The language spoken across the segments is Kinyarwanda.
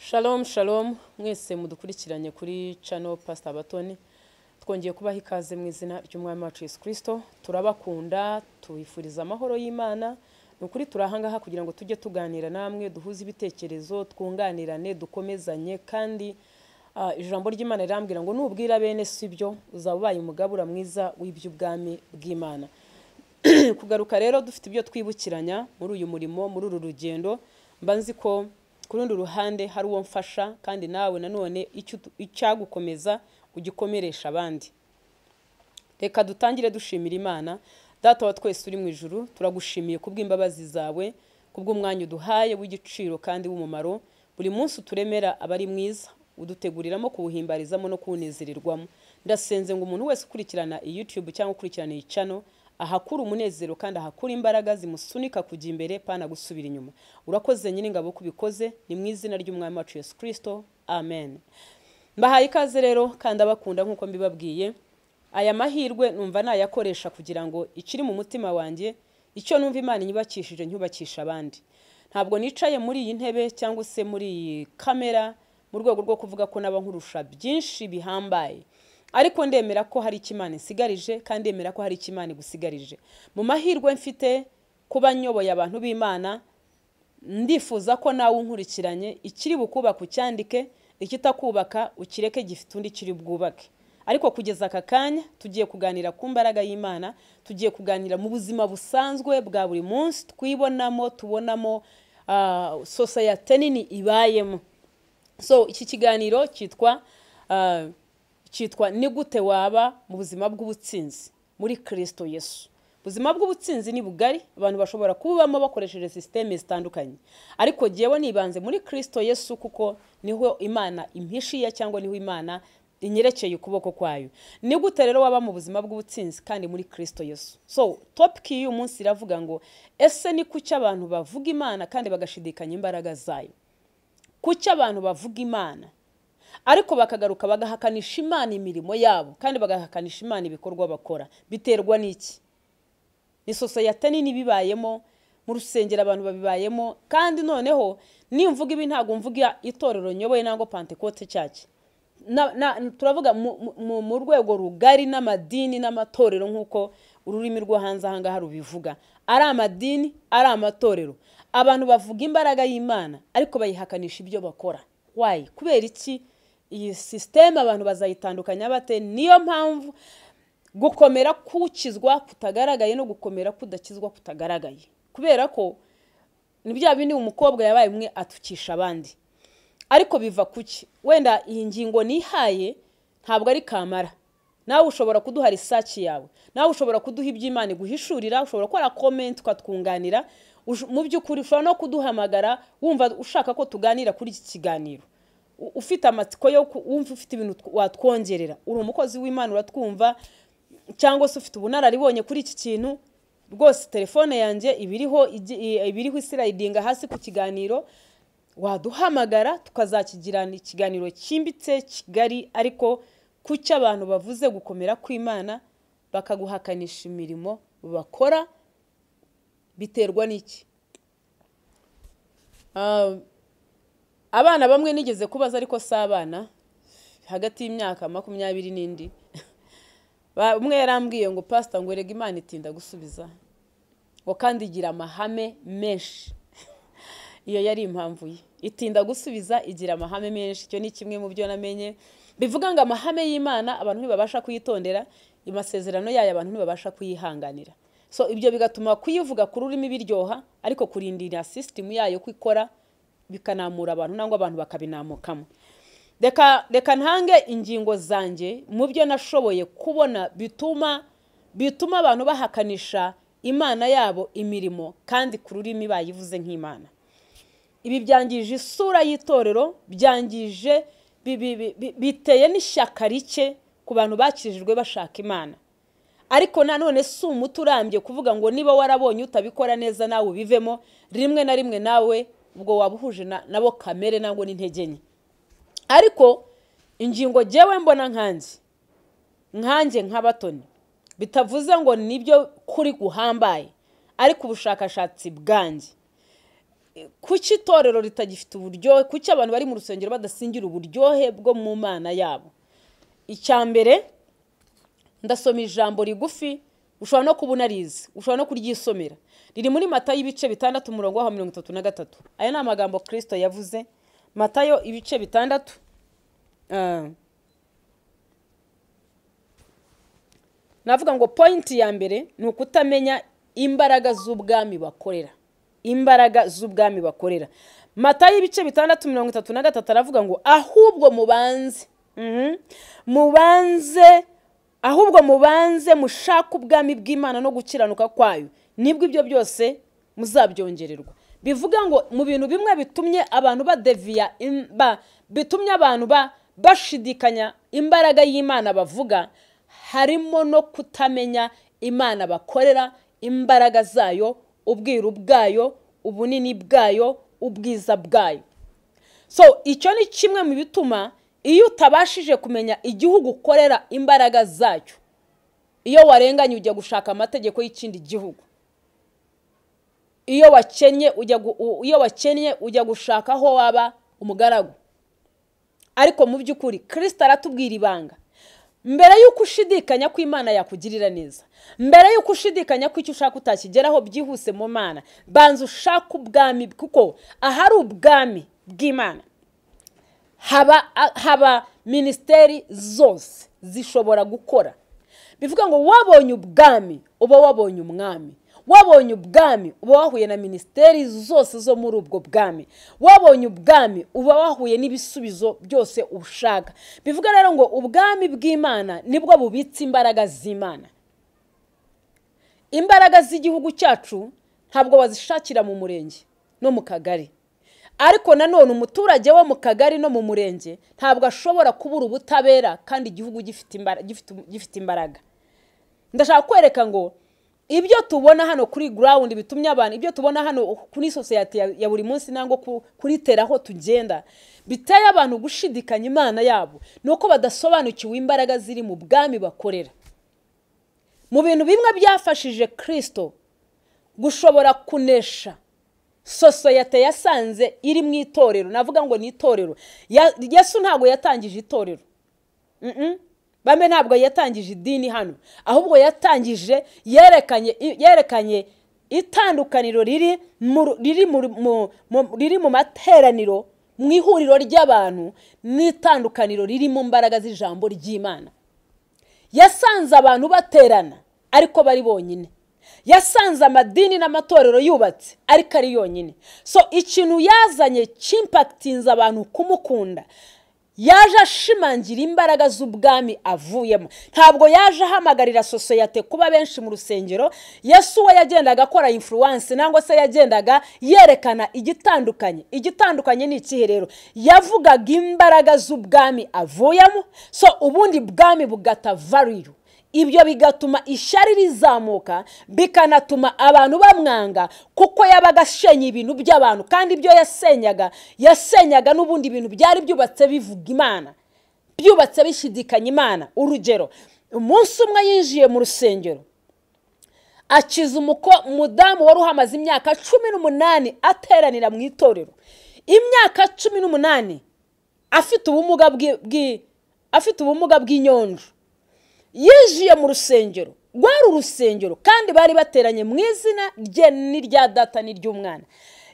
Shalom shalom mwese mudukurikiranye kuri channel Pastor Batoni, twongeye kubaha ikaze mu izina ry'Umwami wacu Yesu Kristo. Turabakunda, tubifuriza amahoro y'Imana. Ni ukuri turahangaha kugira ngo tujye tuganira namwe, duhuze ibitekerezo, twunganirane, dukomezanye. Kandi ijambo ry'Imana rirambwira ngo nubwira bene sibyo uzaba ubaye umugabura mwiza w'iby'ubwami bw'Imana. Kugaruka rero dufite ibyo twibukiranya muri uyu murimo, muri uru rugendo, mba nzi ko ku rundi ruhande hari uwo mfasha, kandi nawe nanone icyagukomeza ugikomeresha abandi. Reka dutangire dushimira Imana. Data wa twese uri mu ijuru, turagushimiye kubw'imbabazi zawe, kubw'umwanya uduhaye w'igiciro kandi w'umumaro. Buri munsi uturemera abari mwiza, uduteguriramo kuwuhimbarizamo no kuwunezererwamo. Ndasenze ngo umuntu wese ukurikirana iyi YouTube cyangwa ukurikirana iyi channel ahakura umunezero kandi ahakura imbaraga zimusunika kujya imbere pana gusubira inyuma. Urakoze nyine ngabo kubikoze, ni mu izina ry'Umwami wacu Yesu Kristo, amen. Mbahaye ikaze rero kandi abakunda nkuko mbibabwiye. Aya mahirwe numva nayakoresha kugira ngo ikiri mu mutima wanjye, icyo numva Imana inyubakishije nyubakisha abandi. Ntabwo nicaye muri iyi ntebe cyangwa se muri iyi kamera mu rwego rwo kuvuga ko naba nkurusha byinshi bihambaye, ariko ndemera ko hari icyo Imana insigarije, kandi ndemera ko hari icyo Imana igusigarije. Mu mahirwe mfite kuba nyoboye abantu b'Imana, ndifuza ko nawe unkurikiranye ikiri bukubaka ucyandike, ikitakubaka ukireke gifite undi kiri bwubake. Ariko kugeza aka kanya tugiye kuganira ku mbaraga y'Imana, tugiye kuganira mu buzima busanzwe bwa buri munsi twibonamo, tubonamo society nini ibayemo. So iki kiganiro cyitwa ni gute waba mu buzima bw'ubutsinzi muri Kristo Yesu. Ubuzima bw'ubutsinzi ni bugari, abantu bashobora kubamo bakoresheje systeme zitandukanye, ariko jewe nibanze muri Kristo Yesu kuko niho Imana impishiye cyangwa niho Imana inyerekeye ukuboko kwayo. Ni gute rero waba mu buzima bw'ubutsinzi kandi muri Kristo Yesu? So topic y'uyu munsi iravuga ngo ese ni kuki abantu bavuga Imana kandi bagashidikanya imbaraga zayo? Kuki abantu bavuga Imana ariko bakagaruka bagahakanisha Imana imirimo yabo, kandi bagahakanisha Imana ibikorwa bakora? Biterwa n'iki? Ni society nini bibayemo, mu rusengero abantu babibayemo. Kandi noneho nimvuga ibi ntago mvuga itorero nyoboye nango Pentecote Church, turavuga mu rwego rugari n'amadini n'amatorero nkuko ururimi rwo hanze aha ngaha rubivuga. Ari amadini, ari amatorero, abantu bavuga imbaraga y'Imana ariko bayihakanisha ibyo bakora. Why? Kubera iki? Iyi system abantu bazayitandukanya bate? Niyo mpamvu gukomera kukizwa kutagaragaye no gukomera kudakizwa kutagaragaye, kubera ko ni bya bindi umukobwa yabaye umwe atukisha abandi. Ariko biva kuki? Wenda iyi ngingo nihaye ntabwo ari kamara. Nawe ushobora kuduha research yawe, nawe ushobora kuduha iby'Imana iguhishurira, ushobora gukora comment ukatwunganira. Mu by'ukuri ushobora no kuduhamagara wumva ushaka ko tuganira kuri iki kiganiro, ufite amatsiko yo wumva ufite ibintu watwongerera. Uri umukozi w'Imana uratwumva, cyangwa se ufite ubunararibonye kuri iki kintu. Rwose telefone yanjye ibiriho islidinga hasi ku kiganiro, waduhamagara tukazakigirana ikiganiro cyimbitse kigari. Ariko kuki abantu bavuze gukomera kw'Imana bakaguhakanisha imirimo bakora? Biterwa n'iki? Abana bamwe nigeze kubaza, ariko si abana, hagati y'imyaka 20 n'indi, umwe yarambwiye ngo pastor ngo erega Imana itinda gusubiza, ngo kandi igira amahame menshi. Iyo yari impamvu ye, itinda gusubiza, igira amahame menshi. Icyo ni kimwe mu byo namenye, bivuga ngo amahame y'Imana abantu ntibabasha kuyitondera, amasezerano yayo abantu ntibabasha kuyihanganira. So ibyo bigatuma kuyivuga ku rurimi biryoha, ariko kurindira system yayo kwikora bikanamura abantu nangwa abantu bakabinamukamo. Reka ntange ingingo zanjye mu byo nashoboye kubona bituma abantu bahakanisha Imana yabo imirimo kandi ku rurimi bayivuze nk'Imana. Ibi byangije isura y'itorero, byangije biteye n'ishyaka rike ku bantu bakijijwe bashaka Imana. Ariko nanone si umuti urambye kuvuga ngo niba warabonye utabikora neza nawe ubivemo. Rimwe na rimwe nawe ubwo wabuhuje nabo kamere nangwa n'intege nke. Ariko ingingo jewe mbona nkanjye nk'abatoni, bitavuze ngo nibyo kuri guhambaye, ariko ubushakashatsi bwanjye Kuki itorero ritagifite uburyohe? Kuki abantu bari mu rusengero badasingira uburyohe bwo mu Mana yabo? Icya mbere, ndasoma ijambo rigufi, ushobora no kuba unarizi, ushobora no kuryisomera. Riri muri Matayo ibice 6 umurongo wa 33. Aya ni amagambo Kristo yavuze. Matayo ibice 6. Navuga ngo point ya mbere ni ukutamenya imbaraga z'ubwami bakorera. Imbaraga z'ubwami bakorera. Matayo ibice 6:33 aravuga ngo ahubwo mubanze, mubanze, ahubwo mubanze mushaka ubwami bw'Imana no gukiranuka kwayo, nibwo ibyo byose muzabyongererwa. Bivuga ngo mu bintu bimwe bitumye abantu badeviya, bitumye abantu bashidikanya imbaraga y'Imana bavuga, harimo no kutamenya Imana bakorera, imbaraga zayo, ubwiru bwayo, ubunini bwayo, ubwiza bwayo. So icyo ni kimwe mu bituma iyo utabashije kumenya igihugu ukorera imbaraga zacyo, iyo warenganye ujya gushaka amategeko y'ikindi gihugu, iyo wakennye ujya gushaka aho waba umugaragu. Ariko mu by'ukuri Kristo aratubwira ibanga. Mbere y'uko ushidikanya ko Imana yakugirira neza, mbere y'uko ushidikanya ko icyo ushaka utakigeraho byihuse mu Mana, banza ushaka ubwami, kuko ahari ubwami bw'Imana haba ministeri zose zishobora gukora. Bivuga ngo wabonye ubwami uba wabonye umwami, wabonye ubwami uba wahuye na ministeri zose zo muri ubwo bwami, wabonye ubwami uba wahuye n'ibisubizo byose ushaka. Bivuga rero ngo ubwami bw'Imana nibwo bubitse imbaraga z'Imana. Imbaraga z'igihugu cyacu ntabwo wazishakira mu murenge no mu kagari, ariko nanone umuturage wo mu kagari no mu murenge ntabwo ashobora kubura ubutabera kandi igihugu gifite imbaraga. Ndashaka kwereka ngo ibyo tubona hano kuri ground bitumye abantu, ibyo tubona hano kuri society ya buri munsi nango kuri tera aho tugenda, biteye abantu gushidikanya Imana yabo, nuko badasobanukiwe imbaraga ziri mu bwami bakorera. Mu bintu bimwe byafashije Kristo gushobora kunesha society yasanze iri mu itorero, navuga ngo ni itorero. Yesu ntabwo yatangije itorero, bamwe ntabwo yatangije idini hano, ahubwo yatangije, yerekanye itandukaniro riri mu materaniro, mu ihuriro ry'abantu, n'itandukaniro riri mu mbaraga z'ijambo ry'Imana. Yasanze abantu baterana ariko bari bonyine, yasanze amadini n'amatorero yubatse ariko ari yonyine. So ikintu yazanye cyimpactinze abantu kumukunda, yaje ashimangira imbaraga z'ubwami avuyemo. Ntabwo yaje ahamagarira societe kuba benshi mu rusengero. Yesu we yagendaga akora influence, nangwa se yagendaga yerekana igitandukanye. Igitandukanye ni ikihe rero? Yavugaga imbaraga z'ubwami avuyemo. So ubundi bwami bugata value. Ibyo bigatuma ishyari rizamuka, bikanatuma abantu bamwanga, kuko yabaga asenya ibintu by'abantu, kandi ibyo yasenyaga n'ubundi bintu byari byubatse bivuga Imana, byubatse bishidikanya Imana. Urugero, umunsi umwe yinjiye mu rusengero akiza umudamu wari uhamaze imyaka 18 ateranira mu itorero. Imyaka 18 afite ubumuga bw'inyonjo. Yinjiye mu rusengero, rwari urusengero kandi bari bateranye mu izina rye n'irya data n'iry'umwana.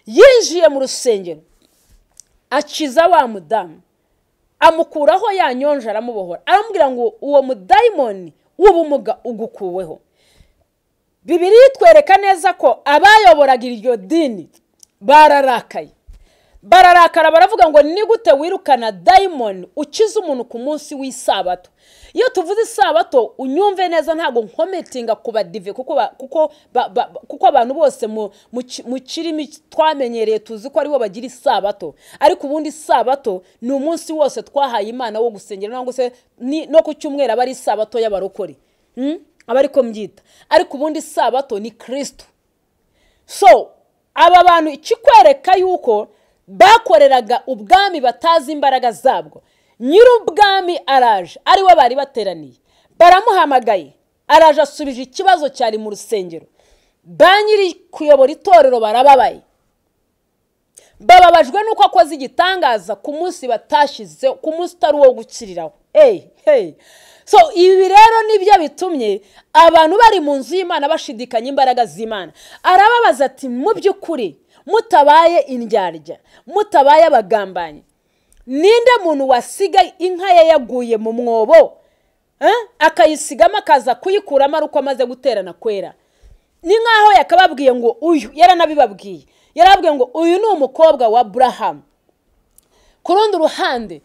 Yinjiye mu rusengero akiza wa mudamu, amukuraho ya nyonjo, aramubohora, aramubwira ngo uwo mudayimoni w'ubumuga ugukuweho. Bibiliya itwereka neza ko abayoboraga iryo dini bararakaye, bararakara, baravuga ngo ni gute wirukana dayimoni ukiza umuntu ku munsi w'isabato? Iyo tuvuze isabato unyumve neza, ntabwo nkometinga ku badive, kuko abantu bose mu kirimi twamenyereye tuzi ko aribo bagira isabato, ariko ubundi isabato ni umunsi wose twahaye Imana wo gusengera, nangwa se no ku cyumweru aba ari isabato y'abarokore, aba ariko mbyita, ariko ubundi isabato ni Kristo. So aba bantu ikikwereka yuko bakoreraga ubwami batazi imbaraga zabwo. Nyir'ubwami araje, ari we bari bateraniye, baramuhamagaye, araje asubije ikibazo cyari mu rusengero. Ba nyiri kuyobora itorero barababaye, Bababajwe nuko akoze igitangaza ku munsi batashize, ku munsi utari uwo gukiriraho. Hey. So ibi rero nibyo bitumye abantu bari mu nzu y'Imana bashidikanya imbaraga z'Imana. Arababaza ati mu by'ukuri mutabaye indyarya, mutabaye abagambanyi, ninde muntu wasiga inka ye yaguye mu mwobo akayisigamo akaza kuyikuramo ari uko amaze guterana kwera? Ni nkaho yakababwiye ngo uyu yaranabibabwiye, yarabwiye ngo uyu ni umukobwa wa Abraham. Ku rundi ruhande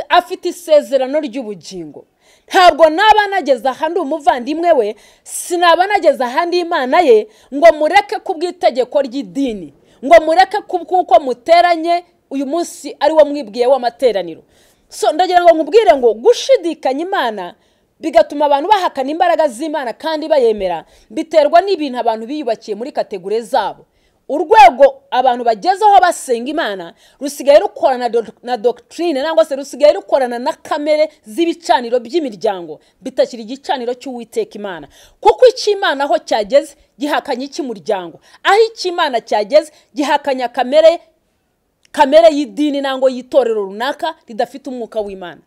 afite isezerano ry'ubugingo. Ntabwo naba nageze ahandi umuvandimwe we, sinaba nageze ahandi Imana ye, ngo mureke kubw'itegeko ry'idini, ngo mureke kuko muteranye uyu munsi ari wo mwibwiye w'amateraniro. So ndagira ngo nkubwire ngo gushidikanya Imana bigatuma abantu bahakana imbaraga z'Imana kandi bayemera, biterwa n'ibintu abantu biyubakiye muri kategori zabo. Urwego abantu bagezeho basenga Imana rusigaye rukorana na doctrine, nangwa se rusigaye rukorana na kamere z'ibicaniro by'imiryango, bitakiri igicaniro cy'Uwiteka Imana. Kuko icy'Imana aho cyageze gihakanye icy'umuryango, aho icy'Imana cyageze gihakanya kamere y'idini nango y'itorero runaka ridafite umwuka w'Imana.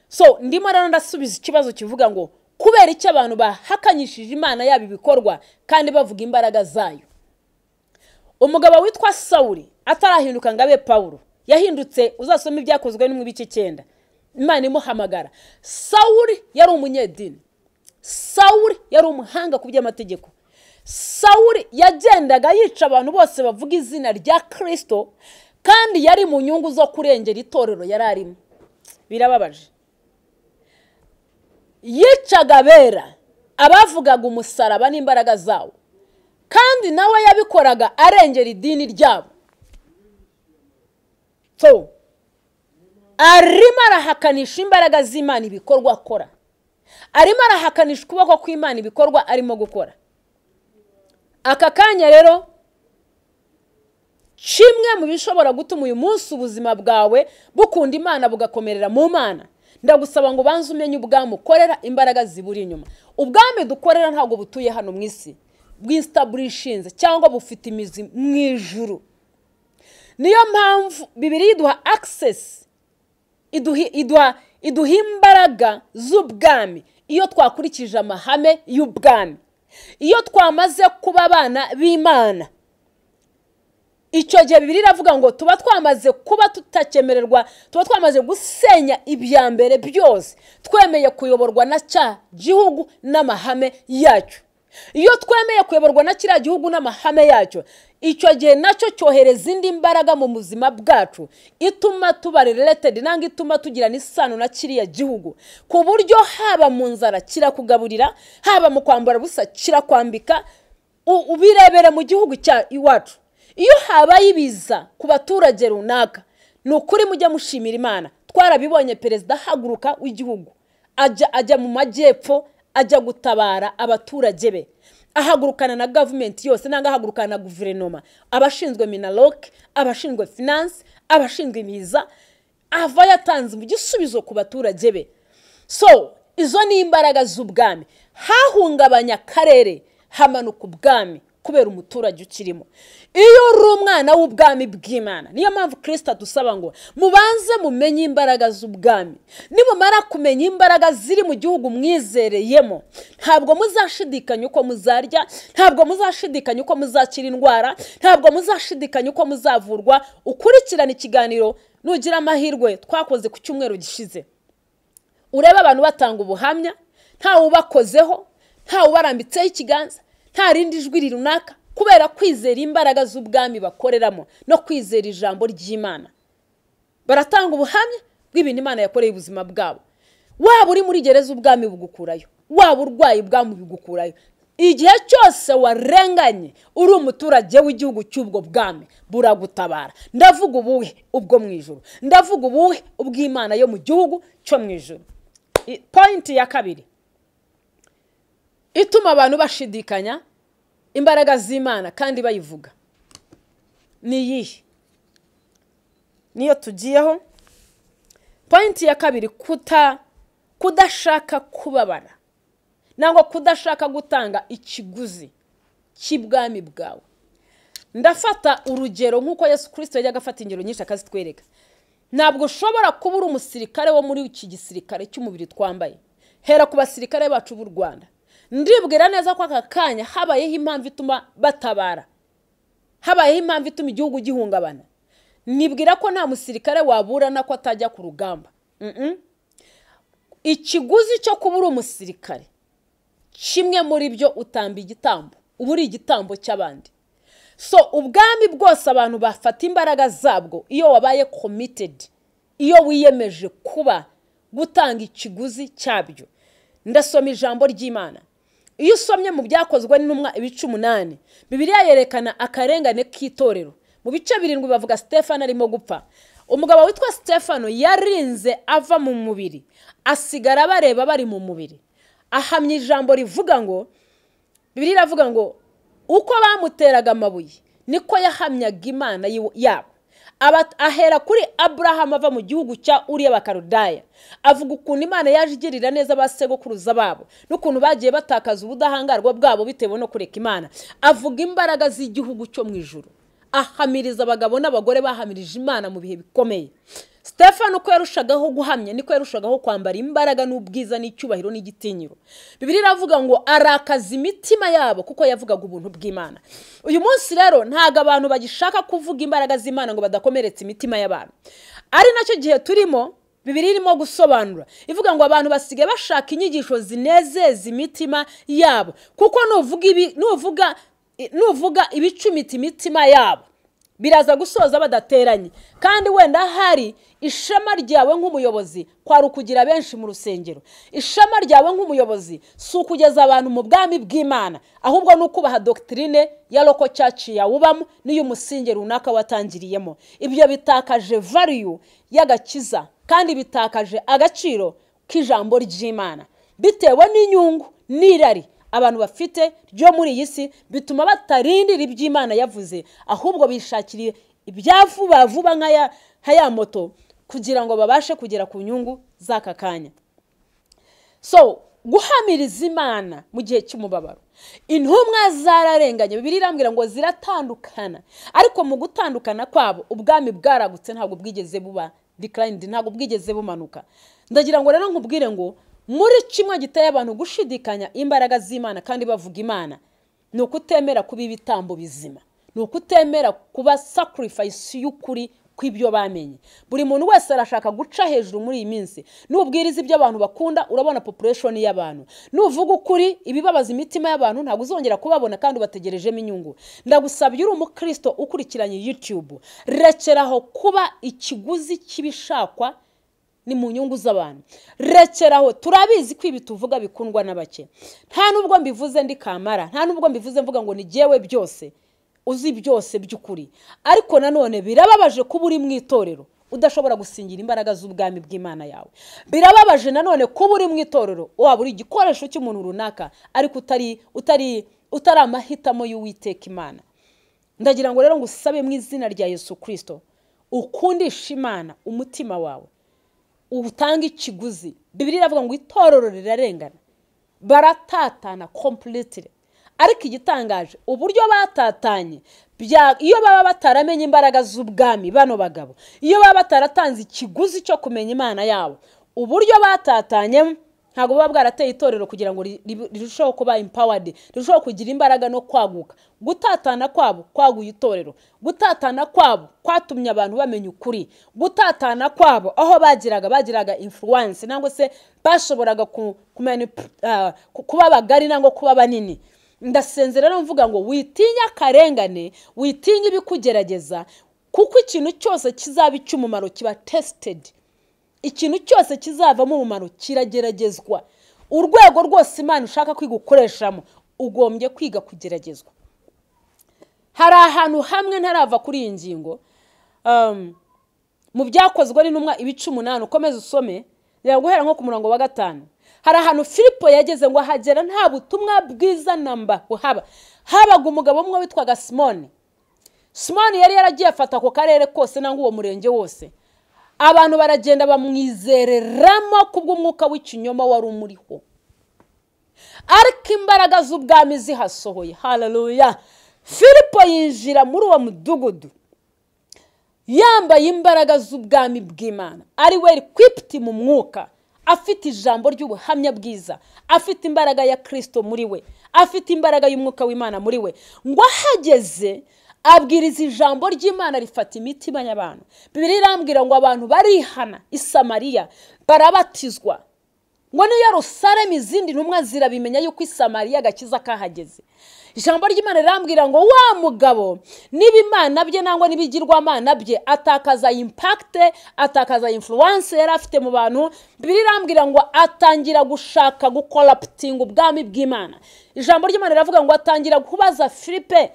So ndimo rero ndasubiza ikibazo kivuga ngo kubera icyo abantu bahakanyishije Imana yaba ibikorwa kandi bavuga imbaraga zayo. Umugabo witwa Sawuli atarahinduka ngo abe Pawulo, yahindutse, uzasoma ibyakozwe no mu bice 9, Imana imuhamagara. Sawuli yari umunyedini, Sawuli yari umuhanga ku by'amategeko, Sawuli yagendaga yica abantu bose bavuga izina rya Kristo, kandi yari mu nyungu zo kurengera itorero yari arimo. Birababaje. Yicaga abera, abavugaga umusaraba n'imbaraga zawo, kandi nawe yabikoraga arengera idini ryabo. So arimo arahakanisha imbaraga z'Imana ibikorwa akora, arimo arahakanisha ukuboko kw'Imana ibikorwa arimo gukora. Aka kanya rero, kimwe mu bishobora gutuma uyu munsi ubuzima bwawe bukunda Imana bugakomerera mu Mana, ndagusaba ngo ubanze umenye ubwami ukorera, imbaraga ziburi inyuma. Ubwami dukorera ntabwo butuye hano mu isi, bw'establishing cyangwa bufite imizi mu ijuru. Niyo mpamvu Bibiliya iduha access, iduha imbaraga z'ubwami iyo twakurikije amahame y'ubwami. Iyo twamaze kuba abana b'Imana, icyo gihe Bibiliya iravuga ngo tuba twamaze kuba tutakemererwa, tuba twamaze gusenya ibya mbere byose, twemeye kuyoborwa na cya gihugu n'amahame yacyo. Iyo twemeye kuyoborwa na kiriya gihugu n'amahame yacyo, icyo gihe nacyo cyohereza indi mbaraga mu buzima bwacu ituma tuba related, nanga ituma tugirana isano na kiriya gihugu, ku buryo haba mu nzara kirakugaburira, haba mu kwambara busa kirakwambika. Ubirebere mu gihugu cya iwacu, iyo habaye ibiza ku baturage runaka, ni ukuri mujya mushimira Imana. Twarabibonye perezida ahaguruka w'igihugu ajya mu majyepfo, ajya gutabara abaturage be, ahagurukana na government yose, nanga ahagurukana na guverinoma, abashinzwe Minaloc, abashinzwe finance, abashinzwe ibiza, ava yatanze igisubizo ku baturage be. So izo ni imbaraga z'ubwami. Hahungabanya akarere, hamanuka ubwami kubera umuturage ukirimo. Iyo uri umwana w'ubwami bw'Imana, niyo mpamvu Kristo adusaba ngo mubanze mumenye imbaraga z'ubwami. Nimumara kumenya imbaraga ziri mu gihugu mwizereyemo, ntabwo muzashidikanya uko muzarya, ntabwo muzashidikanya uko muzakira indwara, ntabwo muzashidikanya uko muzavurwa. Ukurikirana ikiganiro nugira amahirwe twakoze ku cyumweru gishize, urebe abantu batanga ubuhamya, ntawe ubakozeho, ntawe ubarambitseho ikiganza, nta rindi jwi runaka, kubera kwizera imbaraga z'ubwami bakoreramo no kwizera ijambo ry'Imana. Baratanga ubuhamya bw'ibintu Imana yakoreye ubuzima bwabo. Waba uri muri gereza ubwami bugukurayo, waba urwaye ubwami bugukurayo. Igihe cyose warenganye uri umuturage w'igihugu cy'ubwo bwami buragutabara. Ndavuga ubuhe ubwo mu ijuru, ndavuga ubuhe ubw'Imana yo mu gihugu cyo mu ijuru. Point ya kabiri ituma abantu bashidikanya imbaraga z'Imana kandi bayivuga ni iyihe? Niyo tugiyeho. Point ya kabiri, kudashaka kubabara nangwa kudashaka gutanga ikiguzi cy'ibwami bwawe. Ndafata urugero nk'uko Yesu Kristo yajyaga afata ingero nyinshi akazitwereka. Ntabwo ushobora kuba uri umusirikare wo muri iki gisirikare cy'umubiri twambaye. Hera ku basirikare bacu b'u Rwanda. Ndibwira neza ko aka kanya habayeho impamvu ituma batabara, habayeho impamvu ituma igihugu gihungabana. Nibwira ko nta musirikare waburana ko atajya ku rugamba. Ikiguzi cyo kuba uri umusirikare, kimwe muri byo utamba igitambo, uba uri igitambo cy'abandi. So ubwami bwose abantu bafata imbaraga zabwo iyo wabaye committed, iyo wiyemeje kuba gutanga ikiguzi cyabyo. Ndasoma ijambo ry'Imana. Iyo usomye mu Byakozwe n'Intumwa ibice 8, Bibiliya yerekana akarengane k'itorero. Mu bice 7 bavuga Stefano arimo gupfa. Umugabo witwa Stefano yarinze ava mu mubiri, asigara bareba bari mu mubiri. Ahamya ijambo rivuga ngo, Bibiliya iravuga ngo uko bamuteraga amabuye niko yahamyaga Imana yabo. Ahera kuri Abraham ava mu gihugu cya Uriya Bakaludaya, avuga ukuntu Imana yaje igirira neza abasegokuruza babo n'ukuntu bagiye batakaza ubudahangarwa bwabo bitewe no kureka Imana. Avuga imbaraga z'igihugu cyo mu ijuru, ahamiriza abagabo n'abagore bahamirije Imana mu bihe bikomeye. Stefano uko yarushagaho guhamya niko yarushagaho kwambara imbaraga n'ubwiza n'icyubahiro n'igitinyiro. Bibiliya iravuga ngo arakaza imitima yabo kuko yavugaga ubuntu bw'Imana. Uyu munsi rero ntago abantu bagishaka kuvuga imbaraga z'Imana ngo badakomeretsa imitima y'abantu. Ari nacyo gihe turimo, Bibiliya irimo gusobanura ivuga ngo abantu basigaye bashaka inyigisho zinezeza imitima yabo, kuko nuvuga ibicumita imitima yabo biraza gusoza badateranye. Kandi wenda hari ishema ryawe nk'umuyobozi kwari ukugira benshi mu rusengero. Ishema ryawe nk'umuyobozi si ukugeza abantu mu bwami bw'Imana, ahubwo ni ukubaha doctrine ya local church yawubamo n'iy'umusinge runaka watangiriyemo. Ibyo bitakaje value y'agakiza kandi bitakaje agaciro k'ijambo ry'Imana bitewe n'inyungu n'irari abantu bafite ryo muri iyi si, bituma batarindira iby'Imana yavuze, ahubwo bishakiriye ibya vuba vuba nka ya moto kugira ngo babashe kugera ku nyungu z'aka kanya. So guhamiriza Imana mu gihe cy'umubabaro, intumwa zararenganye. Bibiliya irambwira ngo ziratandukana, ariko mu gutandukana kwabo ubwami bwaragutse, ntabwo bwigeze buba declined, ntabwo bwigeze bumanuka. Ndagira ngo rero nkubwire ngo muri kimwe giteye abantu gushidikanya imbaraga z'Imana kandi bavuga Imana, ni ukutemera kuba ibitambo bizima, ni ukutemera kuba sacrifice y'ukuri kw'ibyo bamenye. Buri muntu wese arashaka guca hejuru muri iyi minsi. Nubwiriza ibyo abantu bakunda urabona population y'abantu, nuvuga ukuri ibibabaza imitima y'abantu ntabwo uzongera kubabona kandi ubategerejemo inyungu. Ndagusabye uri umukristo ukurikiranye YouTube, rekeraho kuba ikiguzi cy'ibishakwa ni mu nyungu z'abantu. Rekeraho, turabizi ko ibi tuvuga bikundwa n'abake. Nta nubwo mbivuze ndi kamara, nta nubwo mbivuze mvuga ngo ni jewe byose uzi byose by'ukuri, ariko nanone birababaje kuba uri mu itorero udashobora gusingira imbaraga z'ubwami bw'Imana yawe. Birababaje nanone kuba uri mu itorero waba uri igikoresho cy'umuntu runaka ariko utari amahitamo y'Uwiteka Imana. Ndagira ngo rero ngusabe mu izina rya Yesu Kristo ukundisha Imana umutima wawe, utanga ikiguzi. Bibiliya iravuga ngo itorero rirarengana, baratatana completely. Ariko igitangaje uburyo batatanye, iyo baba bataramenye imbaraga z'ubwami bano bagabo, iyo baba bataratanze ikiguzi cyo kumenya Imana yabo, uburyo batatanye ntabwo baba bwarateye itorero kugira ngo rirusheho kuba empowered, rirusheho kugira imbaraga no kwaguka. Gutatana kwabo kwaguye itorero, gutatana kwabo kwatumye abantu bamenya ukuri, gutatana kwabo aho bagiraga influence nangwa se bashoboraga kuba bagari nangwa kuba banini. Ndasenze rero mvuga ngo witinya akarengane, witinya ibikugerageza, kuko ikintu cyose kizaba icy'umumaro kiba tested. Ikintu cyose kizavamo umumaro kirageragezwa. Urwego rwose Imana ushaka kwiga ukoreshamo ugombye kwiga kugeragezwa. Hari ahantu hamwe ntarava kuri iyi ngingo, mu Byakozwe n'Intumwa ibice 8, ukomeze usome, guhera nko ku murongo wa 5. Hari ahantu Filipo yageze ngo ahagera nta butumwa bwiza namba buhaba. Habaga umugabo umwe witwaga Simoni. Simoni yari yaragiye afata ako karere kose nangwa uwo murenge wose. Abantu baragenda bamwizereramo kubw'umwuka w'ikinyoma wari umuriho. Ariko imbaraga z'ubwami zihasohoye. Haleluya. Filipo yinjira muri uwo mudugudu yambaye imbaraga z'ubwami bw'Imana, ari we equipped mu mwuka, afite ijambo ry'ubuhamya bwiza, afite imbaraga ya Kristo muri we, afite imbaraga y'umwuka w'Imana muri we. Ngo ahageze abwiriza ijambo ry'Imana rifata imitima y'abantu. Bibiliya irambwira ngo abantu barihana i Samariya barabatizwa. Ngo ni Yerusalemu izindi ntumwa zirabimenya yuko i Samariya agakiza kahageze. Ijambo ry'Imana rirambwira ngo wa mugabo n'ibimana bye nangwa n'ibigirwamana bye atakaza impact, atakaza influence yari afite mu bantu. Bibiliya irambwira ngo atangira gushaka gukorruptinga ubwami bw'Imana. Ijambo ry'Imana riravuga ngo atangira kubaza Filipe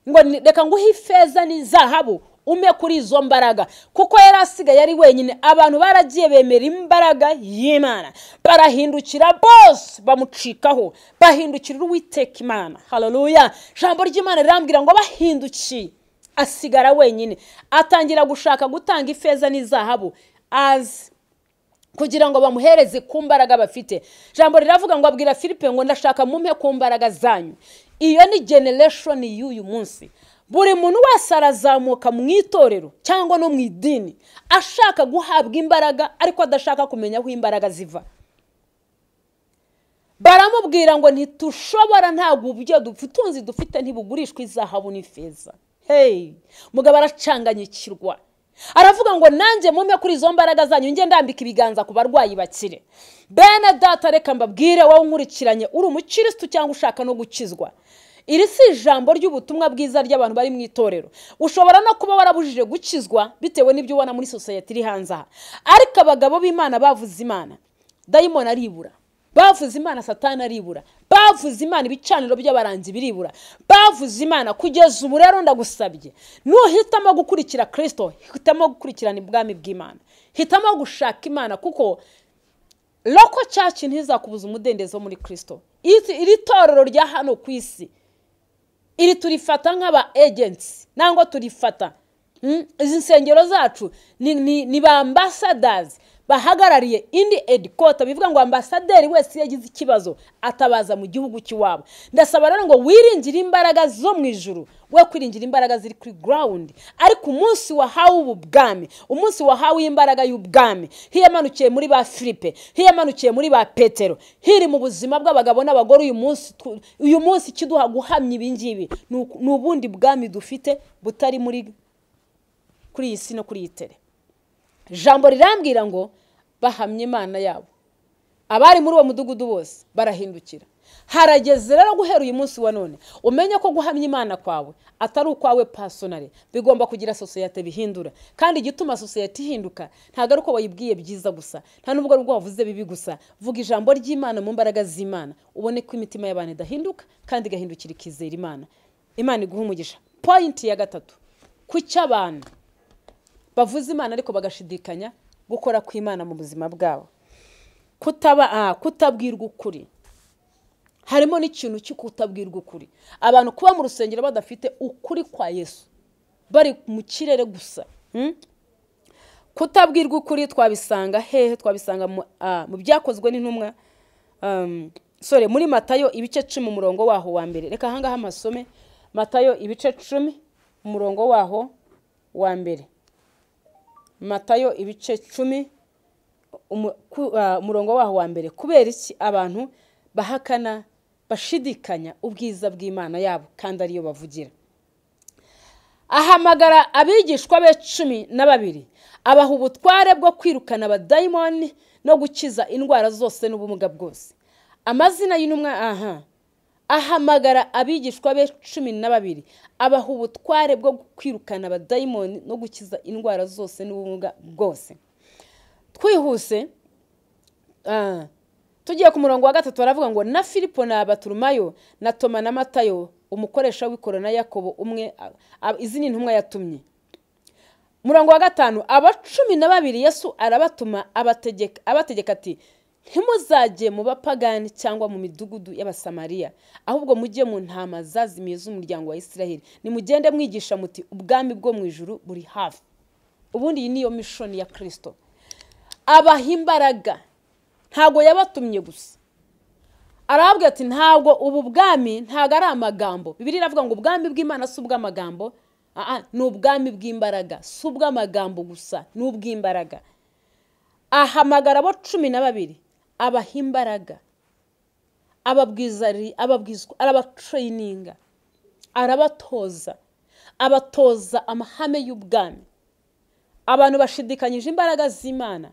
ngo reka nguhe ifeza n'izahabu ume kuri izo mbaraga, kuko yari asigaye ari wenyine. Abantu baragiye bemera imbaraga y'Imana, barahindukira bose bamucikaho, bahindukira Uwiteka Imana. Haleluya! Ijambo ry'Imana rirambwira ngo bahindukiye asigara wenyine, atangira gushaka gutanga ifeza n'izahabu azi kugira ngo bamuhereze ku mbaraga bafite. Ijambo riravuga ngo abwira Filipe ngo ndashaka mumpe ku mbaraga zanyu. Iyo ni generation y'uyu munsi. Buri muntu wese arazamuka mu itorero cyangwa no mu idini ashaka guhabwa imbaraga, ariko adashaka kumenya aho imbaraga ziva. Baramubwira ngo ntitushobora, ntabwo ubyo ubutunzi dufite ntibugurishwa izahabu n'ifeza. Hey, mugabo aracanganyikirwa, aravuga ngo nanjye mumpe kuri izo mbaraga zanyu njye ndambika ibiganza ku barwayi bakire. Bene data, reka mbabwire wowe unkurikiranye, uri umukristo cyangwa ushaka no gukizwa, iri si ijambo ry'ubutumwa bwiza ry'abantu bari mu itorero. Ushobora no kuba warabujije gukizwa bitewe n'ibyo ubona muri society iri hanze aha, ariko abagabo b'Imana bavuze Imana, dayimoni aribura. Bavuze Imana, Satani aribura. Bavuze Imana, ibicaniro by'abaranzi biribura. Bavuze Imana. Kugeza ubu rero ndagusabye, nuhitamo gukurikira Kristo, hitamo gukurikirana ubwami bw'Imana, hitamo gushaka Imana, kuko loko church ntizakubuza umudendezo muri Kristo. Iri torero rya hano ku isi iri turifata nk'aba agents, nangwa turifata izi nsengero zacu ni ba ambassadors bahagarariye indi headquarter. Bivuga ngo ambasaderi wese yagize ikibazo atabaza mu gihugu cy'iwabo. Ndasaba rero ngo wiringire imbaraga zo mu ijuru, we kwiringira imbaraga ziri kuri ground. Ariko umunsi wahawe ubwami, umunsi wahawe imbaraga y'ubwami, hiyamanukiye muri ba Filipe, hiyamanukiye muri ba Petero, hiri mu buzima bw'abagabo n'abagore. Uyu munsi kiduha guhamya ibingibi ni ubundi bwami dufite butari muri kuri iyi si no kuri iyi tere. Ijambo rirambwira ngo bahamye Imana yabo. Abari muri uwo mudugudu bose barahindukira. Harageze rero guhera uyu munsi wa none umenye ko guhamya Imana kwawe atari ukwawe personally, bigomba kugira society bihindura. Kandi igituma society ihinduka ntago ari uko wayibwiye byiza gusa, nta nubwo ari ubwo wavuze bibi gusa. Vuga ijambo ry'Imana mu mbaraga z'Imana, ubone ko imitima y'abantu idahinduka kandi igahindukira ikizera Imana. Imana iguhe umugisha. Point ya gatatu, kuki abantu bavuze Imana ariko bagashidikanya gukora kw'Imana mu buzima bwabo? Kutabwirwa ukuri. Harimo n'ikintu cyo kutabwirwa ukuri. Abantu kuba mu rusengero badafite ukuri kwa Yesu, bari mu kirere gusa. Kutabwirwa ukuri twabisanga hehe? Twabisanga mu byakozwe n'intumwa, sorry, muri Matayo ibice 10 umurongo waho wa mbere. Reka ahangaha amasome Matayo ibice 10 umurongo waho wa mbere. Matayo ibice 10 umurongo waho wa mbere. Kubera iki abantu bahakana bashidikanya ubwiza bw'Imana yabo kandi ariyo bavugira? Ahamagara abigishwa be 12 abaha ubutware bwo kwirukana abadayimoni no gukiza indwara zose n'ubumuga bwose. Amazina y'intumwa ahamagara abigishwa be 12 abaha ubutware bwo kwirukana abadayimoni no gukiza indwara zose n'ubumuga bwose. Twihuse tugiye ku murongo wa 3, baravuga ngo na Filipo na Barutolomayo na Toma na Matayo umukoresha w'ikoro na Yakobo umwe, izi ni intumwa yatumye. Murongo wa 5, aba 12 Yesu arabatuma abategeka ati ntimuzajye mu bapagani cyangwa mu midugudu y'Abasamariya, ahubwo mujye mu ntama zazimiye z'umuryango wa Isiraheli. Nimugende mwigisha muti ubwami bwo mu ijuru buri hafi. Ubundi iyi niyo mission ya Kristo. Abaha imbaraga, ntago yabatumye gusa, Arababwira ati ntabwo ubu bwami ntabwo ari amagambo. Bibiliya iravuga ngo ubwami bw'Imana si ubw'amagambo, ni ubwami bw'imbaraga, si ubw'amagambo gusa, ni ubw'imbaraga. Ahamagara abo 12 abaha imbaraga, ababwizwa, arabatrayininga, arabatoza, abatoza amahame y'ubwami. Abantu bashidikanyije imbaraga z'Imana,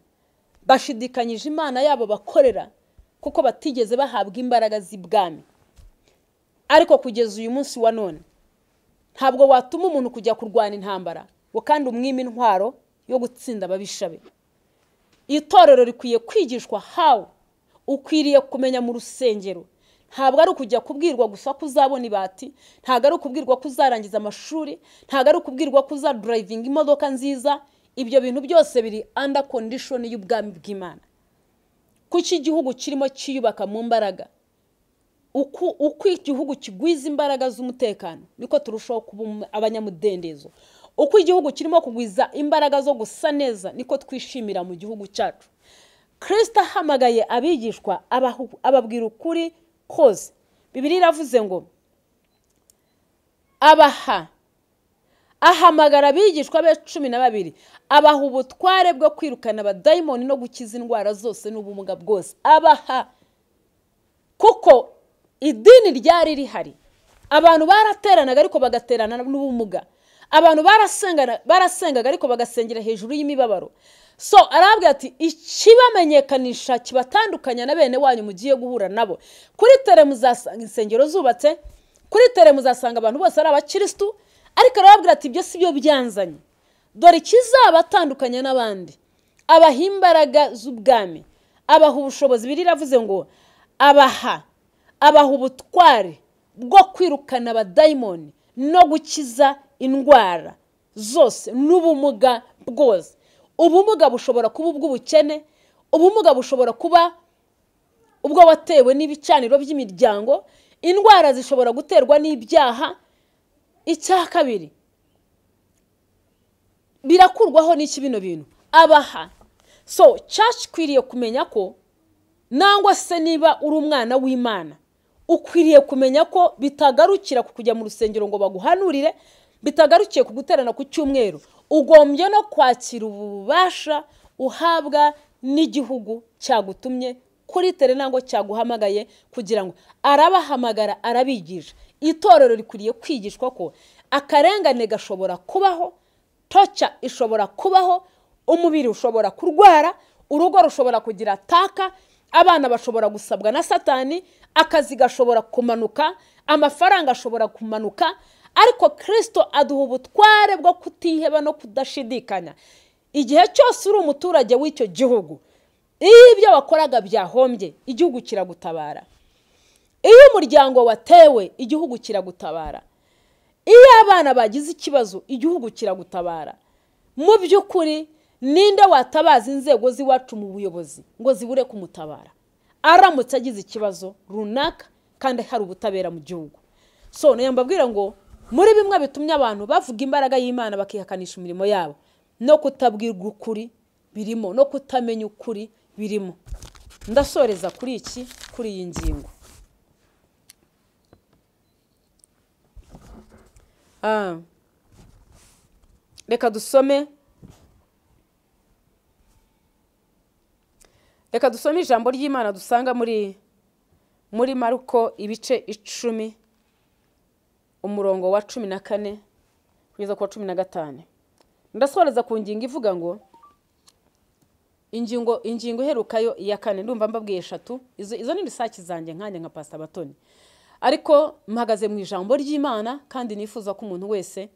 bashidikanyije Imana yabo bakorera, kuko batigeze bahabwa imbaraga z'ibwami. Ariko kugeza uyu munsi wa none ntabwo watuma umuntu kujya kurwana intambara ngo kandi umwime intwaro yo gutsinda ababisha be. Itorero rikwiye kwigishwa how ukwiriye kumenya mu rusengero. Ntabwo ari ukujya kubwirwa gusa ko uzabona ibati, ntabwo ari ukubwirwa ko uzarangiza amashuri, ntabwo ari ukubwirwa ko uzadrivinga imodoka nziza. Ibyo bintu byose biri under condition y'ubwami bw'Imana. Kuki igihugu kirimo cyiyubaka mu mbaraga, uko igihugu kigwiza imbaraga z'umutekano niko turushaho kuba abanyamudendezo. Uko igihugu kirimo kugwiza imbaraga zo gusa neza niko twishimira mu gihugu cyacu. Kristo ahamagaye abigishwa ababwira ukuri kose. Bibiliya iravuze ngo abaha, ahamagara abigishwa be 12 abaha ubutware bwo kwirukana abadayimoni no gukiza indwara zose n'ubumuga bwose. Abaha, kuko idini ryari rihari, abantu barateranaga ariko bagaterana n'ubumuga, abantu barasengaga ariko bagasengera hejuru y'imibabaro. So arabwira ati ikibamenyekanisha kibatandukanya na bene wanyu mugiye guhura nabo. Kuri tere muzasanga insengero zubatse, kuri tere muzasanga abantu bose ari abakristu, ariko arababwira ati ibyo si byo byanzanye. Dore ikizabatandukanya n'abandi, abaha imbaraga z'ubwami, abaha ubushobozi. Bibiliya iravuze ngo abaha ubutware bwo kwirukana abadayimoni no gukiza indwara zose n'ubumuga bwose. Ubumuga bushobora kuba ubw'ubukene, ubumuga bushobora kuba ubwo watewe n'ibicaniro by'imiryango, indwara zishobora guterwa n'ibyaha. Icya kabiri, birakurwaho n'iki bino bintu abaha. So church ikwiriye kumenya ko, nangwa se niba uri umwana w'Imana ukwiriye kumenya ko bitagarukira ku kujya mu rusengero ngo baguhanurire, bitagarukiye ku guterana ku cyumweru. Ugombye no kwakira ububasha uhabwa n'igihugu cyagutumye kuri tere nangwa cyaguhamagaye, kugira ngo arabahamagara arabigisha. Itorero rikwiriye kwigishwa ko akarengane gashobora kubaho, toca ishobora kubaho, umubiri ushobora kurwara, urugo rushobora kugira taka, abana bashobora gusabwa na Satani, akazi gashobora kumanuka, amafaranga ashobora kumanuka, ariko Kristo aduha ubutware bwo kutiheba no kudashidikanya. Igihe cyose uri umuturage w'icyo gihugu, iyo ibyo wakoraga byahombye, igihugu kiragutabara. Iyo umuryango watewe, igihugu kiragutabara. Iyo abana bagize ikibazo, igihugu kiragutabara. Mu by'ukuri ninde watabaza inzego z'iwacu mu buyobozi ngo zibure kumutabara aramutse agize ikibazo runaka kandi hari ubutabera mu gihugu? So nayo mbabwira ngo muri bimwe bitumye abantu bavuga imbaraga y'Imana bakihakanisha imirimo yabo, no kutabwirwa ukuri birimo, no kutamenya ukuri birimo. Ndasoreza kuri iki, kuri iyi ngingo. Reka dusome, reka dusome ijambo ry'Imana dusanga muri Mariko ibice 10 umurongo wa 14 kugeza ku wa 15. Ndasoreza ku ngingo ivuga ngo ingingo iherukayo ya kane. Ndumva mbabwiye 3, izo ni research zanjye nkanjye nka Pastor Batoni, ariko mpagaze mu ijambo ry'Imana kandi nifuza ko umuntu wese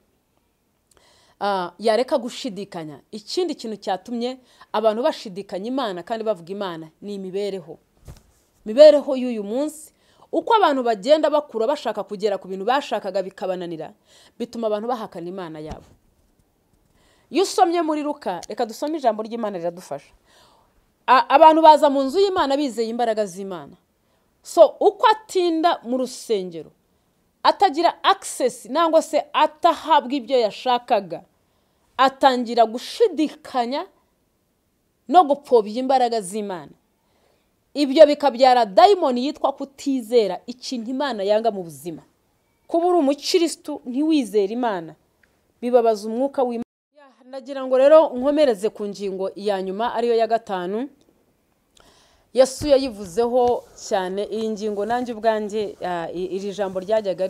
yareka gushidikanya. Ikindi kintu cyatumye abantu bashidikanya Imana kandi bavuga Imana ni imibereho. Imibereho y'uyu munsi, uko abantu bagenda bakura bashaka kugera ku bintu bashakaga bikabananira, bituma abantu bahakana Imana yabo. Iyo usomye muri Luka, reka dusome ijambo ry'Imana riradufasha. Abantu baza mu nzu y'Imana bizeye imbaraga z'Imana. So uko atinda mu rusengero atagira access nangwa se atahabwa ibyo yashakaga, atangira gushidikanya no gupfobya imbaraga z'Imana. Ibyo bikabyara dayimoni yitwa kutizera, ikintu Imana yanga mu buzima. Kuba uri umukirisitu ntiwizere Imana bibabaza umwuka w'Imana. Nagira ngo rero nkomereze ku ngingo ya nyuma ariyo ya 5. Yesu yayivuzeho cyane iyi ngingo, nanjye ubwanjye iri jambo ryajyaga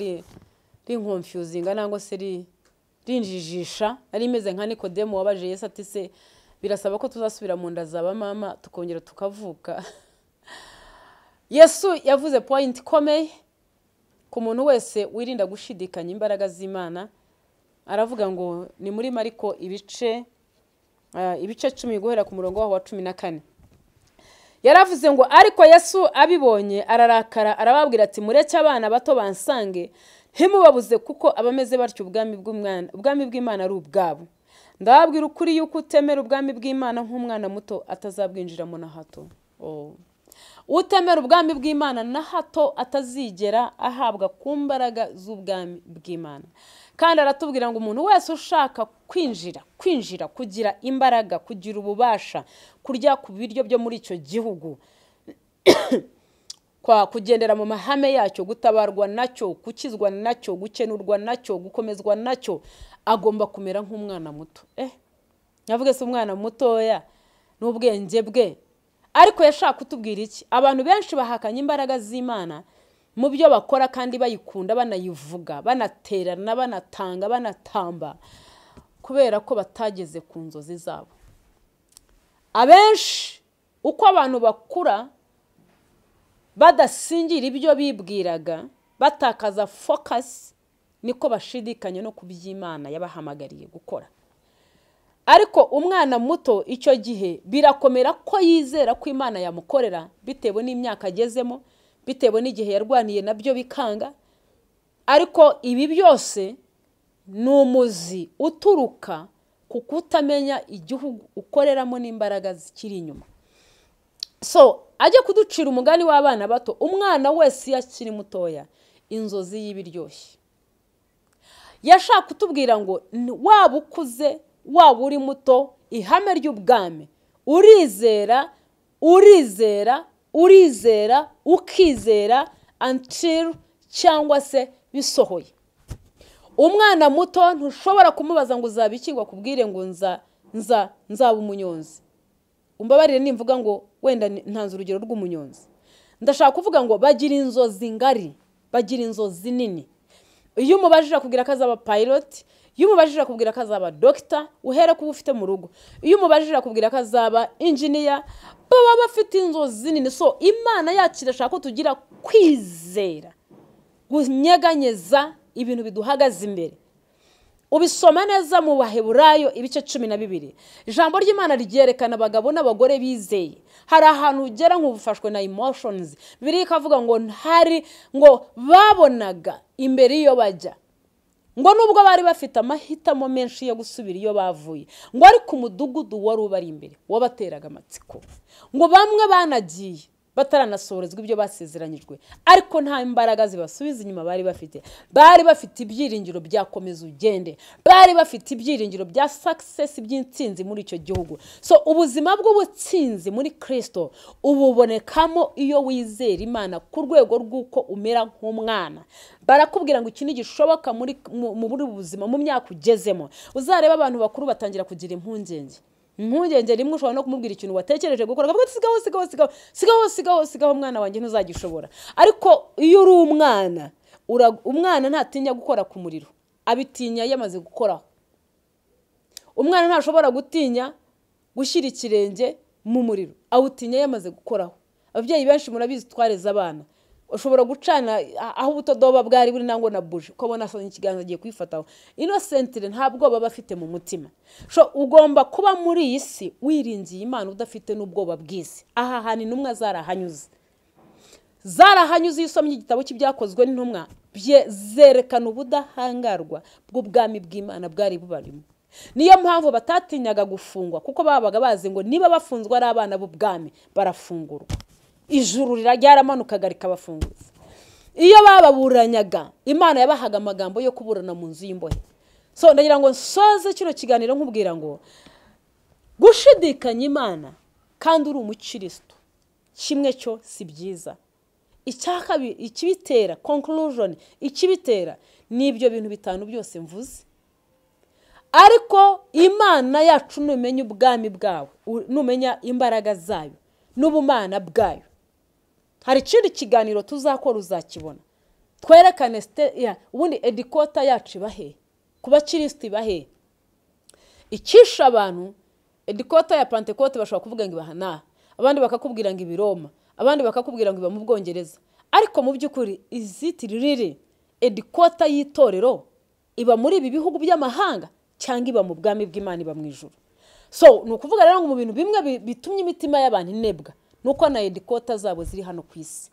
rinkonfuzinga nangwa se rinjijisha. Ari imeze nka Nikodemu wabaje Yesu ati se birasaba ko tuzasubira mu nda za mama tukongera tukavuka? Yesu yavuze point ikomeye ku muntu wese wirinda gushidikanya imbaraga z'Imana. Aravuga ngo ni muri Mariko ibice 10 guhera ku murongo waho wa 14. Yaravuze ngo ariko Yesu abibonye ararakara, arababwira ati mureke abana bato bansange, ntimubabuze kuko abameze batyo ubwami bw'Imana ari ubwabo. Ndababwira ukuri yuko utemera ubwami bw'Imana nk'umwana muto atazabwinjiramo na hato. Utemera ubwami bw'Imana na hato atazigera ahabwa ku mbaraga z'ubwami bw'Imana. Kandi aratubwira ngo umuntu wese ushaka kwinjira kugira imbaraga, kugira ububasha, kurya ku biryo byo muri icyo gihugu, kwa kugendera mu mahame yacyo, gutabarwa nacyo, gukizwa nacyo, gukenurwa nacyo, gukomezwa nacyo, agomba kumera nk'umwana muto. Navuge se umwana mutoya n'ubwenge bwe. Ariko yashaka kutubwira iki? Abantu benshi bahakanye imbaraga z'Imana mu byo bakora kandi bayikunda, banayivuga, banaterana, banatanga, banatamba, kubera ko batageze ku nzozi zabo. Abenshi uko abantu bakura badasingira ibyo bibwiraga, batakaza focus, niko bashidikanya no kuby'Imana yabahamagariye gukora. Ariko umwana muto icyo gihe birakomera ko yizera ko Imana yamukorera, bitewe n'imyaka agezemo, bitewe n'igihe yarwaniye nabyo bikanga. Ariko ibi byose ni umuzi uturuka ku kutamenya igihugu ukoreramo n'imbaraga zikiri inyuma. So ajya kuducira umugani w'abana bato, umwana wese yakiri mutoya inzozi y'ibiryoshye. Yashaka kutubwira ngo waba ukuze waba uri muto, ihame ry'ubwami urizera, urizera, urizera, ukizera until cyangwa se bisohoye. Umwana muto ntushobora kumubaza ngo uzaba iki ngo akubwire ngo nzaba umunyonzi. Umbabarire nimvuga ngo wenda ntanze urugero rw'umunyonzi. Ndashaka kuvuga ngo bagira inzozi ngari, bagira inzozi nini. Iyo umubajije akubwira ko azaba pilot, iyo umubajije akubwira ko azaba doctor, uhere kuba ufite mu rugo. Iyo umubajije akubwira ko azaba engineer, baba bafite inzozi nini. So Imana yacu irashaka ko tugira kwizera, kunyeganyeza ibintu biduhagaze imbere. Ubisoma neza mu Baheburayo ibice 12. Ijambo ry'Imana ryerekana abagabo n'abagore bizeye. Hari ahantu ugera nk'ubufashwe na emotions. Bibiliya ikavuga ngo ntari ngo babonaga imbere iyo bajya, ngo nubwo bari bafite amahitamo menshi yo gusubira iyo bavuye, ngo ariko umudugudu wari ubari imbere wabateraga amatsiko. Ngo bamwe banagiye bataranasorezwa ibyo basezeranyijwe, ariko nta imbaraga zibasubiza inyuma bari bafite. Bari bafite ibyiringiro byakomeza ugende, bari bafite ibyiringiro bya success, by'intsinzi muri icyo gihugu. So ubuzima bw'ubutsinzi muri Kristo ububonekamo iyo wizera Imana ku rwego rw'uko umera nk'umwana. Barakubwira ngo iki ntigishoboka muri buzima mu myaka ugezemo. Uzareba abantu bakuru batangira kugira impungenge. Impungenge rimwe ushobora no kumubwira ikintu watekereje gukora akavuga ati sigaho, sigaho, sigaho, sigaho, sigaho, sigaho mwana wanjye ntuzagishobora. Ariko iyo uri umwana, umwana ntatinya gukora ku muriro, abitinya yamaze gukoraho. Umwana ntashobora gutinya gushyira ikirenge mu muriro, awutinya yamaze gukoraho. Ababyeyi benshi murabizi twareze abana, ushobora gucana aho ubutodoba bwari buri nangwa na buje ukabona asanye ikiganza agiye kwifataho. Innocently nta bwoba bafite mu mutima. So ugomba kuba muri iyi si wiringiye Imana udafite n'ubwoba bw'isi. Aha hantu intumwa zarahanyuze, zarahanyuze. Iyo usomye igitabo cy'ibyakozwe n'intumwa zerekana ubudahangarwa bw'ubwami bw'Imana bwari bubarimo. Niyo mpamvu batatinyaga gufungwa, kuko babaga bazi ngo niba bafunzwe ari abana b'ubwami barafungurwa. Ijuru ryaramanukaga rikabafunguza. Iyo bababuranyaga Imana yabahaga amagambo yo kuburana mu nzu y'imbohe. So ndagira ngo nsoze kino kiganiro nkubwira ngo gushidikanya Imana kandi uri umukristo Kimwe cyo si byiza. Icyakabi ikibitera, conclusion ikibitera ni ibyo bintu bitanu byose mvuze. Ariko Imana yacu numenya ubwami bwawe, numenya imbaraga zayo n'ubumana bwayo, hari ikindi kiganiro tuzakora uzakibona, twerekane ubundi edikota yacu ibahe, kuba kirisiti ibahe. Ikisha abantu edikota ya Pentecote bashobora kuvuga ngo ibaha naha, abandi bakakubwira ngo ibi Roma, abandi bakakubwira ngo iba mu Bwongereza, ariko mu by'ukuri izitiriri edikota y'itorero iba muri ibi bihugu by'amahanga cyangwa iba mu bwami bw'Imana, iba mu ijuru. So ni ukuvuga rero ngo mu bintu bimwe bitumye imitima y'abantu inebwa nuko na edikota zabo ziri hano ku isi.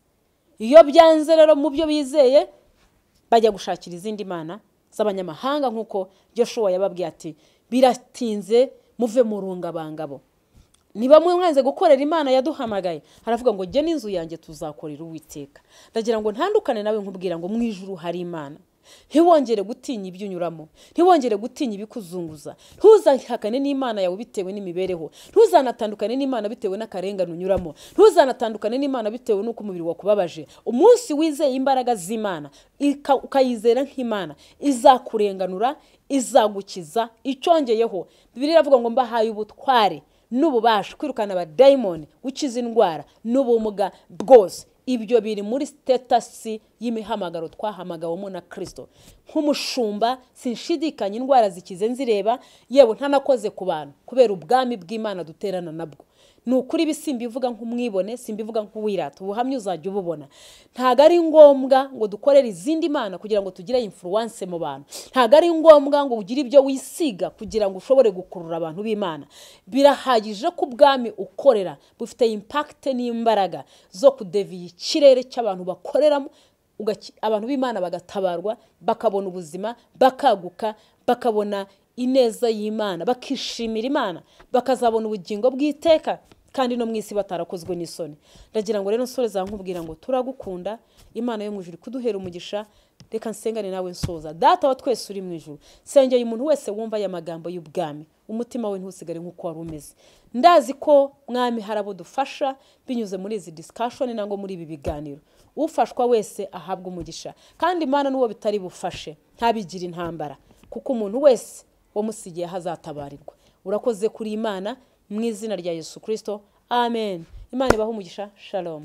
Iyo byanze rero mu byo bizeye bajya gushakira izindi mana z'abanyamahanga, nkuko Joshua yababwiye ati biratinze muve mu rungabangabo. Niba mwanze gukorera Imana yaduhamagaye, haravuga ngo jye n'inzu yanjye tuzakorera Uwiteka. Ndagira ngo ntandukane nawe nkubwira ngo mu ijuru hari Imana. Ntiwongere gutinya ibyo unyuramo, ntiwongere gutinya ibikuzunguza, ntuzahakane n'Imana yawe bitewe n'imibereho, ntuzanatandukane n'Imana bitewe n'akarengane unyuramo, ntuzanatandukane n'Imana bitewe n'uko umubiri wakubabaje. Umunsi wizeye imbaraga z'Imana ukayizera nk'Imana, izakurenganura, izagukiza. Icyongeyeho Bibiliya iravuga ngo mbahaye ubutware n'ububasha kwirukana abadayimoni, gukiza indwara n'ubumuga bwose. Ibyo biri muri status y'imihamagaro twahamagawemo na Kristo. Nk'umushumba sinshidikanya indwara zikize nzireba, yewe ntanakoze ku bantu kubera ubwami bw'Imana duterana nabwo. Ni ukuri ibi simbivuga nk'umwibone, simbivuga nk'uwirata, ubuhamya uzajya ububona. Ntago ari ngombwa ngo dukorere izindi mana kugira ngo tugire influence mu bantu. Ntago ari ngombwa ngo ugire ibyo wisiga kugira ngo ushobore gukurura abantu b'Imana. Birahagije ko ubwami ukorera bufite impact n'imbaraga zo kudeviya ikirere cy'abantu bakoreramo, abantu b'Imana bagatabarwa, bakabona ubuzima, bakaguka, bakabona ineza y'Imana, bakishimira Imana, bakazabona ubugingo bw'iteka kandi no mu isi batarakozwe n'isoni. Ndagira ngo rero nsoreza nkubwira ngo turagukunda, Imana yo mu ijuru kuduhera umugisha. Reka nsengane nawe nsoza. Data wa twese uri mu ijuru, sengeye umuntu wese wumva aya magambo y'ubwami, umutima we ntusigare nk'uko wari umeze. Ndazi ko Mwami harabo dufasha binyuze muri izi discussion nango muri ibi biganiro. Ufashwa wese ahabwa umugisha, kandi Imana n'uwo bitari bufashe ntabigira intambara, kuko umuntu wese wamusigiye hazatabarirwa. Urakoze kuri Imana mu izina rya Yesu Kristo, amen. Imana ibahe umugisha. Shalom.